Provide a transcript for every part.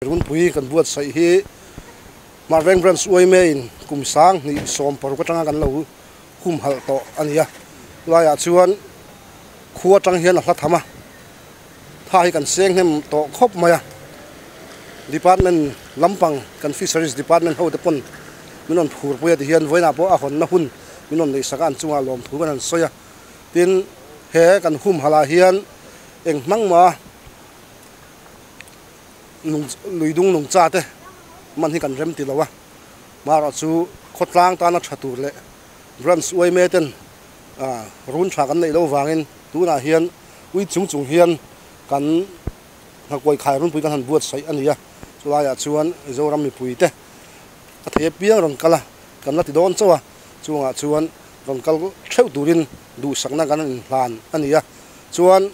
Runpui kan buatsaih hi Marveng Branch Uaime in kum 2016 atanga kan lo humhalh tawh a ni a, chulaiah chuan khua atang hian a hla tham a, tha hi kan seng hnem tawh khawp mai a, Department lampang kan Fisheries Department ho te pawn min rawn phurpui a ti hian vawiinah pawh a hawnna hun min rawn neihsak a, an chungah lawmthu kan han sawi a, tin he kan humhalh ah hian eng hmang mah Luidung nungcha te man hi kan rem ti lo a, marawh chu khawtlang tana tha tur leh branch uaime ten run tha kan neih loh vangin tunah hian ui chung chung hian kan nghakuai khai runpui kan han buatsaih a ni a, chulaiah chuan Mizoram mipui te a thei apiang rawn kal a, kan la ti dawn chauh a, chungah chuan rawn kal theuh turin duhsakna kan inhlan a ni a, chuan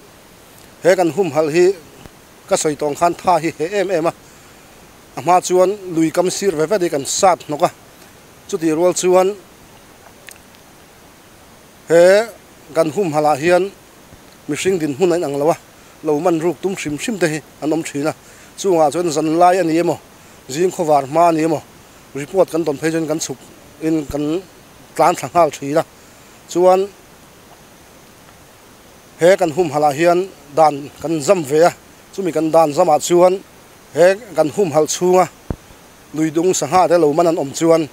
he kan humhalh hi. Ka sawi tawng khan tha hi he em em a, a hma chuan lui kam sir ve vet hi kan sat hnawk a, chutih rual chuan he kan humhalh ah hian mihring dinhmun a inang lo a, lo man ruk tum hrim hrim te hi an awm thin a, chungah chuan zan lai a ni emaw, zing khawvar hma a ni emaw report kan dawn phei chuan kan chhuk in kan tlan thla nghal thin a, chuan. He kan humhalh ah hian dan kan zam ve a, chumi kan dan zamah chuan he kan humhalh chhunga luidung sangha te lo man an awm chuan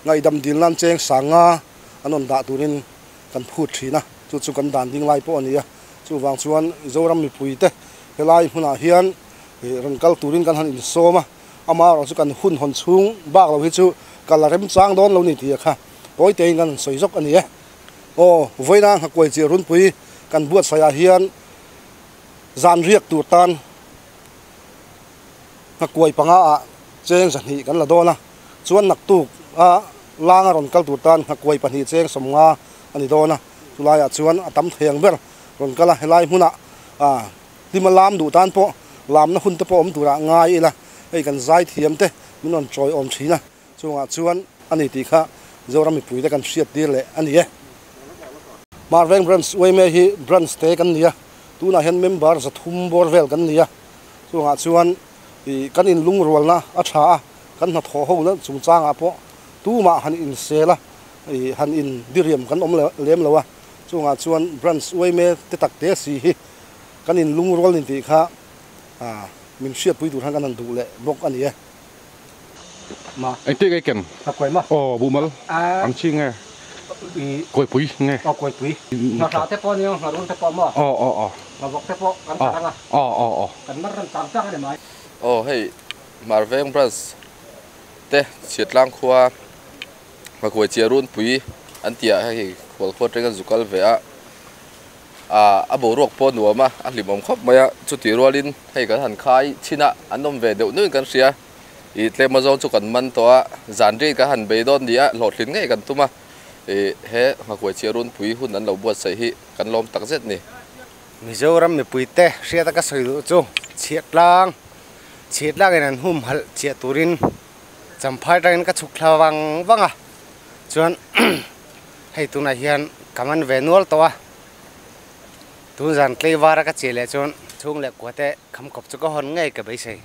ngaihdam dil nan cheng sanga an rawn dah turin kan phut thin a, chu chu kan dan ding lai pawh a ni a, chuvang chuan Zoram mipui te helai hmunah hian rawn kal turin kan han insawm a, amaherawhchu kan hun hawn chhung bak lo hi chu kal a remchang dawn lo ni tih a kha pawi tein kan han sawi zawk a ni e. Aw, vawiina nghakuai chiah runpui kan buatsaihah hian zan riak tur tan nghakuai panga ah cheng zahnih kan la dawn a, chuan naktuk a langa rawn kal tur tan nghakuai pahnih cheng sawmnga a ni dawn a, chulaiah chuan a tam thei ang ber rawn kal a, helai hmunah hlima lam duh tan pawh lamna hun te pawh awm turah ngai ila, hei kan zaithiam te min rawn chawiawm thin a. Chungah chuan a ni tih kha Zoram mipuite kan hriat tir leh a ni e. Marveng Branch Uaime hi Branch te kan ni a, tunah hian member 300 bawr vel kan ni a. Chungah chuan kan inlungrualna a tha a, kan hnathawh ho na chungchangah pawh tumah han insel a, han indiriam kan awm lem lo a. Chungah chuan Branch Uaime te tak te si hi kan inlungrual ni tih kha min hriatpui tur khan kan han duh leh bawk a ni e. Ma. Engtik ei ken? Ka kuai ma. Aw buhmal ang chi nge? Kawi pui nge? Aw kawi pui. Ngahra te pawh nia, ngharul te pawh maw? Aw aw aw. Nghavawk te pawh kan tar ang a. Aw aw aw. Kan mar rem chang chang a ni mai. Aw hei Marveng Branch te Chhiatlang khua Nghakuai Chiarun pui an tih ah hei khualkhaw atangin an zu kal ve a. A boruak pawh a nuam a, a hlimawm khawp mai a, chutih rualin hei kan han khai chhin a, an awm ve deuh nuin kan hria, ih tlem azawng chu kan man tawh a, zan riat kan han bei dawn ni a, hlawhtlin ngei kan tum a, ih he nghakuai chhia runpui hun an lo buatsaih hi kan lawm tak zet ni. Mizoram mipuite hriata ka sawi duh chu chhiatlang, chhiatlangin an humhalh chiah turin champhai atangin ka chhuk thla vang vang a, chuan hei tunah hian ka man ve nual tawh a, tun zan tlei vara ka che leh chuan chhung leh kua te kham kawp chu ka hawn ngei ka beisei.